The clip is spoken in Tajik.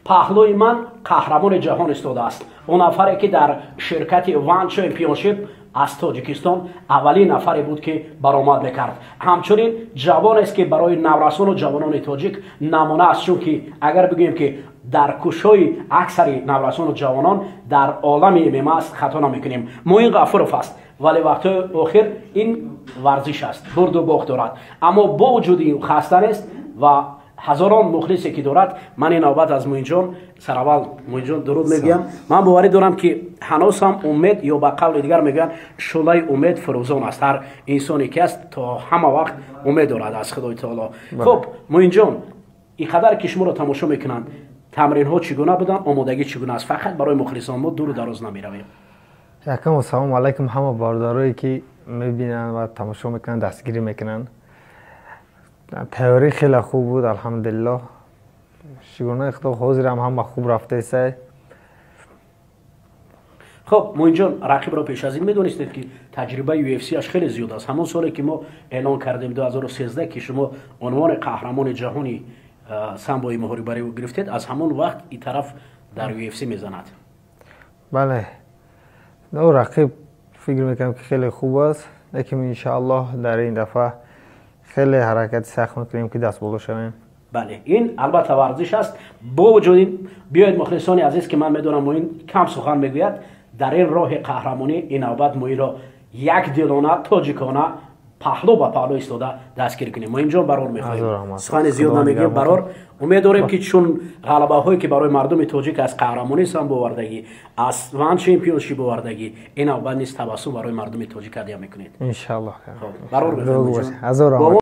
Паҳлӯи ман қаҳрамони ҷаҳон истодааст. Он нафаре, ки дар ширкати One Championship аз Тоҷикистон аввалин нафаре буд, ки баромад мекард. Ҳамчунин ҷавонест, ки барои наврасону ҷавонони тоҷик намуна аст, чунки агар бигӯем, ки дар кӯшои аксари наврасону ҷавонон дар олами ММА аст, хато намекунем. Муин Ғафуров аст, вале вақтҳои охир ин варзиш аст, бурду бохт дорад, аммо бо вуҷуди ин хаста нест ва ҳазорон мухлисе ки дорад. Ман ин навбат аз Муинҷон сараввал, Муинҷон, дуруд мегӯям. Ман боварӣ дорам, ки ҳанӯз ҳам умед, ё ба қавли дигар мегӯянд, шӯълаи умед фурӯзон аст. Ҳар инсоне ки аст, то ҳама вақт умед дорад аз Худои таоло. Хуб, Муинҷон, ин қадар ки шуморо тамошо мекунанд, тамринҳо чӣ гуна буданд, омодагӣ чӣ гуна аст? Фақат барои мухлисон, мо дуру дароз намеравем. Якам, ассалому алайкум ҳама бародарое, ки мебинанд ва тамошо мекунанд, дастгирӣ мекунанд. Тайёрӣ хеле хуб буд, алҳамдулиллоҳ, шукронаи Худо, ҳозирам ҳама хуб рафтаисай. Хуб, Муинҷон, рақибро пеш аз ин медонистед, ки таҷрибаи UFC-аш хеле зиёд аст? Ҳамон соле ки мо эълон кардем, 2013, ки шумо унвони қаҳрамони ҷаҳони самбои муҳорибарӣ гирифтед, аз ҳамон вақт ин тараф дар UFC мезанад. Бале, рақиб фикр мекунам, ки хеле хуб аст, лекин иншааллоҳ дар ин дафъа хеле ҳаракати сахт мекунем, ки дастболо шавем. Бале, ин албатта варзиш аст. Бо вуҷуди биёед, мухлисони азиз, ки ман медонам, Муин кам сухан мегӯяд, дар ин роҳи қаҳрамонӣ ин навбат Муинро якдилона, тоҷикона паҳлӯ ба паҳлӯ истода дастгир кунем. Муинҷон, барор мехоҳем, сухани зиёд намегӯем, барор. Умед дорем, ки чун ғалабаҳое ки барои мардуми тоҷик аз қаҳрамонӣ самбо овардагӣ, аз One Championship овардагӣ, ин навбат низ табассум барои мардуми тоҷик ҳадя мекунед. Иншаллоҳ. Барор. Мехоҳем.